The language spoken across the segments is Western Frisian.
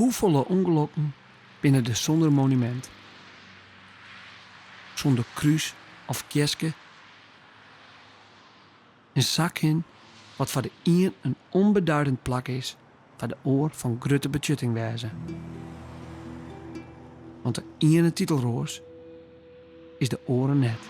Hoefolle ûngelokken binne der sûnder monumint? Sûnder krús of kjerske? En sa kin wat foar de ien in ûnbeduidend plak is, foar de oar fan grutte betsjutting wêze. Want de iene titelroas is de oare net.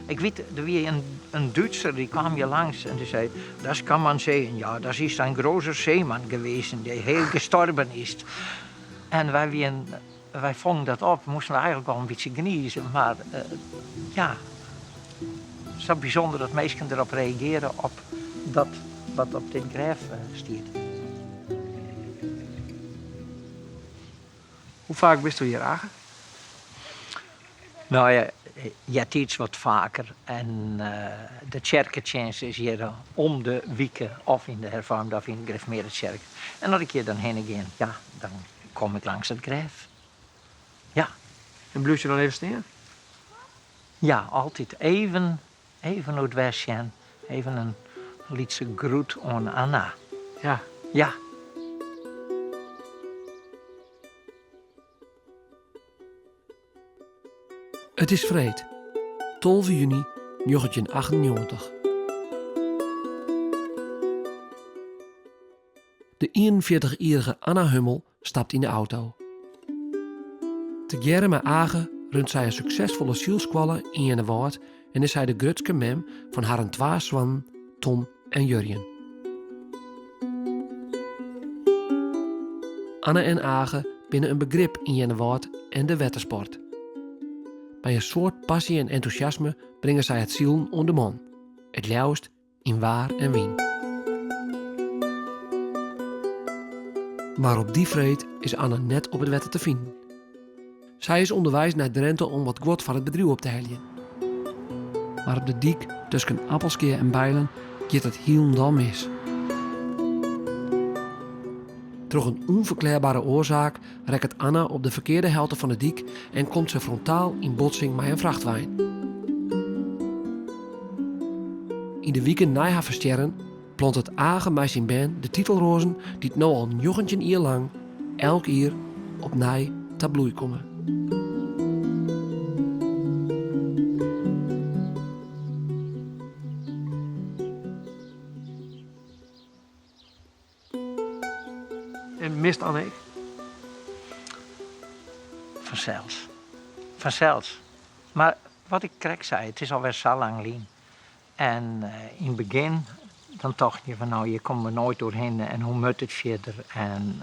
Ik wit, der wie in Dútser dy kaam hjir langs en dy sei, Das kann man sehen, ja, das ist ein großer Seemann gewesen, der hier gestorben ist. En wy wienen, wy fongen dat op, moasten we eigenlik wol in bytsje gnize, mar ja, sa bysûnder dat minsken derop reagearje op dat wat op dit grêf stiet. Hoe faak bisto hjir, Age? No ja, eartiids wat faker. En de tsjerketsjinst is hjir om de wike of yn de Herfoarmde of yn de Gereformearde Tsjerke. En as ik hjir dan hinne gean, ja, dan kom ik langs it grêf. Ja. En bliuwst dan even stean? Ja, altyd even, even oer it wer sjen. Even in lytse groet oan Anna. Ja. Ja. It is freed, 12 juny 1998. De 41-jierrige Anna Hummel stapt yn de auto. Tegearre mei Age runt sy in suksesfolle sylskoalle yn Earnewâld en is sy de grutske mem fan harren twa soannen Tom en Jurjen. Anna en Age binne in begrip yn Earnewâld en de wettersport. Mei in soad passy en entûsjasme bringe sy it silen oan de man, it leafst yn waar en wyn. Mar op dy freed is Anna net op it wetter te finen. Sy is ûnderweis nei Drinte om wat guod foar it bedriuw op te heljen. Mar op de dyk tusken Appelskea en Beilen giet it hielendal mis. Troch in ûnferklearbare oarsaak rekket Anna op de ferkearde helte fan de dyk en komt se frontaal yn botsing mei in frachtwein. Yn de wiken nei har ferstjerren plantet Age mei syn bern de titelroazen dy't no al 19 jier lang elk jier opnij ta bloei komme. En mist Anne ek? Fansels. Fansels. Mar wat ik krekt sei, it is alwer sa lang lyn. En yn it begjin dan tocht je fan no hjir komme we noait oerhinne en hoe moat it fierder en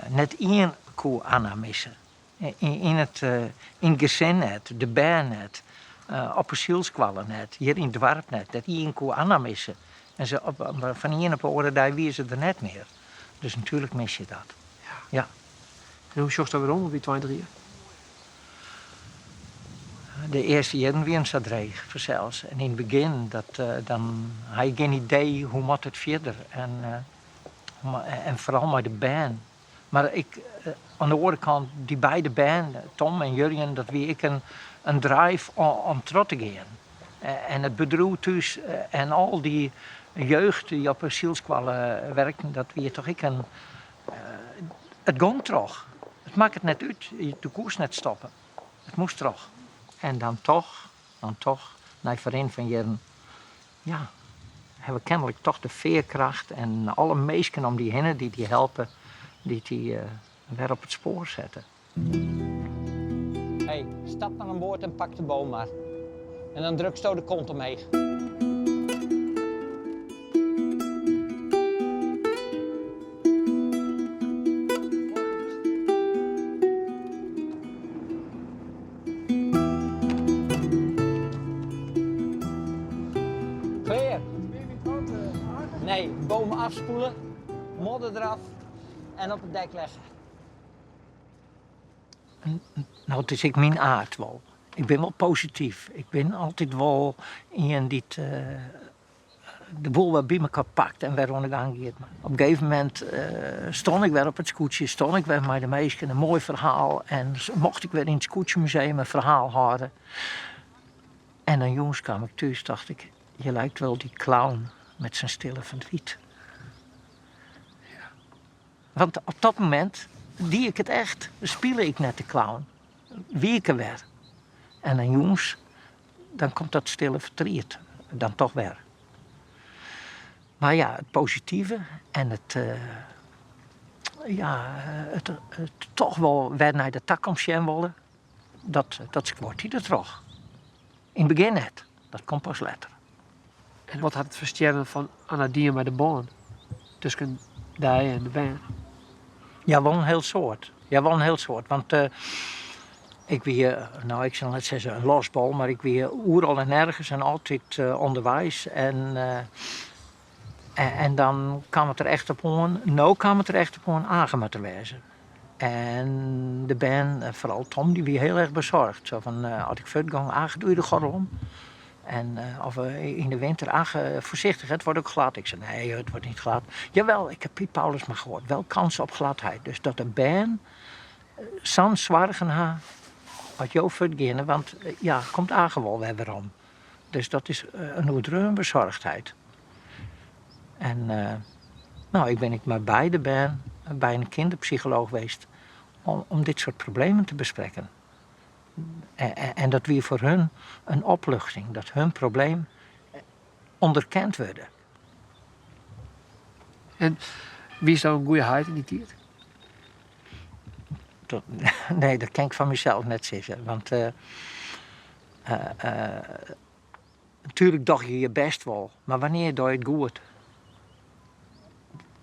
net ien koe Anna misse. Yn it yn it gesin net, de bern net, op 'e sylskoalle net, hjir yn it doarp net. Net ien koe Anna misse. En se op, fan ien op de oare dei wie se der net mear. Dus natuerlik mis je dat. Ja. En hoe sjochst dan werom op dy 20 jier? De earste jierren wienen sa dreech, fansels. En yn it begjin, dat, dan ha je gjin idee hoe moat it fierder. En, en foaral mei de bern. Mar ik, oan de oare kant, dy beide bern, Tom en Jurjen, dat wie ek in, in drive om troch te gean. En it bedriuw thús en al dy jeugd dy't op de sylskoalle werken, dat wie toch ek in. It gong troch. It makket net út, do koest net stoppe. It moast troch. En dan toch, dan toch, nei ferrin fan jierren, ja, hawwe we kennelik toch de fearkracht en alle minsken om dy hinne dy't dy helpe, dy't dy wer op it spoar sette. Hey, stap mar oan board en pak de boom mar. En dan druksto de kont omheech. Afspoelen, modder eraf en op het dek leggen. No, it is ek myn aard wol. Ik bin wol posityf. Ik bin altyd wol ien dy't de boel wer by mekoar pakt en wer oan de gang giet. Mar op in gegeven momint stond ik wer op it skûtsje, stond ik wer mei de minsken, in moai ferhaal en mocht ik wer yn it skûtsjemuseum in ferhaal hâlde. En dan jûns kaam ik thús, tocht ik, je lijkt wel die clown met zijn stille verdriet. Want op dat momint die ik it echt, spile ik net de clown, wie ik der wer. En dan jûns, dan komt dat stille fertriet dan toch wer. Mar ja, it positive en it, ja, it toch wol wer nei de takomst sjen wolle, dat, dat skuort dy dertroch. Yn it begjin net, dat komt pas letter. En wat hat it ferstjerren fan Anna dien mei de bân tusken dy en de bern? Ja, wol in hiel soad. Ja, wol in hiel soad. Want uh, ik wie, no, ik sil net sizze in losbol, mar ik wie oeral en nergens en altyd uh, ûnderweis. En, uh, en, en, dan kaam it der echt op oan, no kaam it der echt op oan, Age moat der wêze. En de bern, foaral Tom, dy wie hiel erch besoarge. Sa fan, as ik fuortgong, Age, doe je de gordel om? En, of yn de winter, Age, voorzichtig, het wordt ook glad. Ik zei, nee, het wordt niet glad. Jawel, ik heb Piet Paulusma gehoord. Wel kans op gladheid. Dus dat de bern sa'n soargen ha as jo fuortgeane, want ja, komt Age wol wer werom. Dus dat is in oerdreaun besoargdheid. En no, ik bin ek mei beide bern by in kinderpsycholooch west om, om dit soart problemen te besprekken. En, en dat wie foar hun in opluchting, dat hun probleem ûnderkend wurde. En wiesto in goede heit yn dy tiid? Dat, nee, dat kin ik fan mysels net sizze. Want uh, uh, Natuerlik doch je je bêst wol, mar wannear doch je it goed?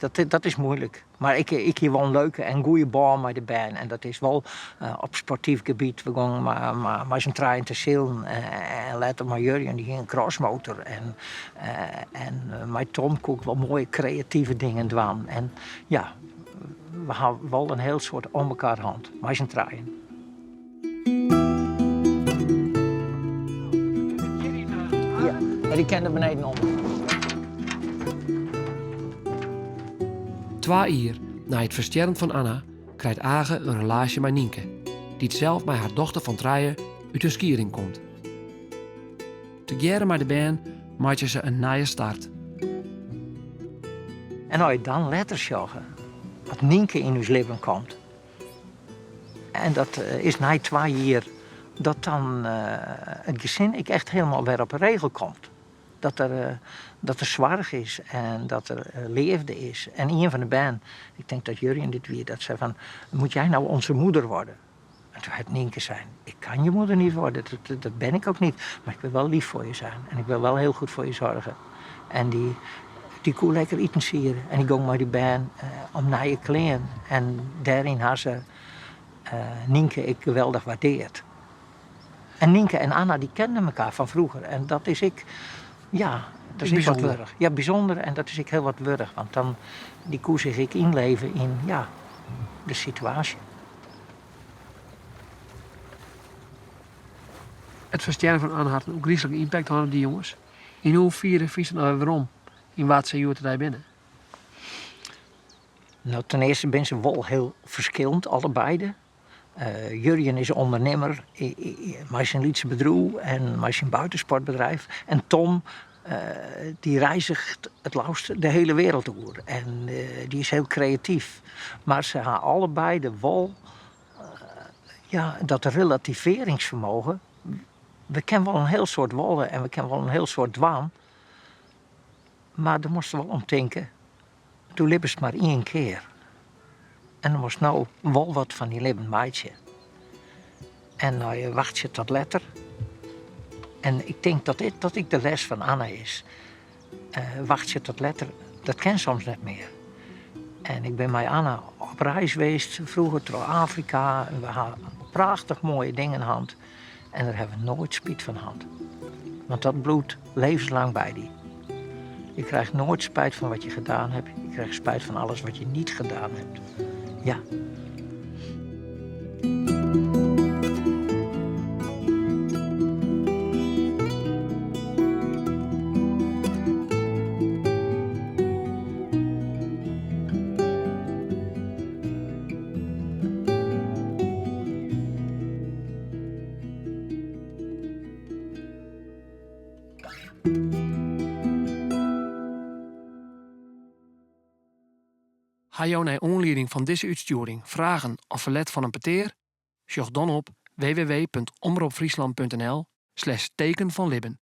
Dat, dat is muoilik. Mar ik, ik hie wol in leuke en goede bân mei de bern. En dat is wol uh, op sportyf gebiet. We gongen mar, mar, mei syn trijen te silen. En letter mei Jurjen, dy hie in crossmotor. En, uh, en mei Tom koe ik wol moaie kreative dingen dwaan. En ja, we ha wol in hiel soad om elkoar hân, mei syn trijen. Ja, en dy kin der beneden om. Twa jier nei it ferstjerren fan Anna krijt Age in relaasje mei Nynke, dy't sels mei har dochter fan trije út in skieding komt. Tegearre mei de bern meitsje se in nije start. En as je dan letter sjogge, dat Nynke yn ús libben komt, En dat is nei twa jier dat dan it gesin ek echt hielendal wer op 'e regel komt. Dat der, dat der soarch is en dat der leafde is. En ien fan de bern, ik tink dat Jurjen dit wie, dat sei fan, moet jij nou onze moeder worden? En toen hat Nynke sein, ik kan je moeder niet worden, dat, dat ben ik ook niet. Maar ik wil wel lief voor je zijn en ik wil wel heel goed voor je zorgen. En dy, dy koe lekker itensiede. En dy gong mei dy bern om nije klean. En dêryn ha se Nynke ek geweldich waardeard. En Nynke en Anna dy kenden elkoar fan froeger. En dat is ek, ja, dat is ek wat wurdich. Ja, bysûnder en dat is ek hiel wat wurdich. Want dan, dy koe sich ek ynleve yn, ja, de situaasje. It ferstjerren fan Anna hat in ôfgryslike ympakt hân op dy jonges. Yn hoefiere fynst it no wer werom yn wa't se hjoed-de-dei binne? No, ten earste binne se wol hiel ferskillend, allebeide. Uh, Jurjen is ûndernimmer mei syn lytse bedriuw en mei syn buitensportbedrijf. En Tom, uh, dy reizget it leafst de hiele wereld oer. En uh, dy is hiel kreatyf. Mar se ha allebeide wol ja, dat relativearringsfermogen We kinne wol in hiel soad wolle en we kinne wol in hiel soad dwaan, mar dêr moatst wol om tinke, do libbest mar ien kear. En do moatst no wol wat fan dyn libben meitsje. En no je wachtsje tot letter. En ik tink dat dit, dat ek de les fan Anna is. Uh, wachtsje tot letter, dat kin soms net mear. En ik bin mei Anna op reis west, froeger troch Afrika. En we ha prachtich moaie dingen hân. En dêr ha we noait spyt fan hân. Want dat bliuwt levenslang by dy. Je krijgt nooit spijt van wat je gedaan hebt. Je krijgt spijt van alles wat je niet gedaan hebt. Ja. Ha jo nei oanlieding fan dizze útstjoering fragen of ferlet fan in petear? Sjoch dan op www.omropfryslan.nl/teken fan libben.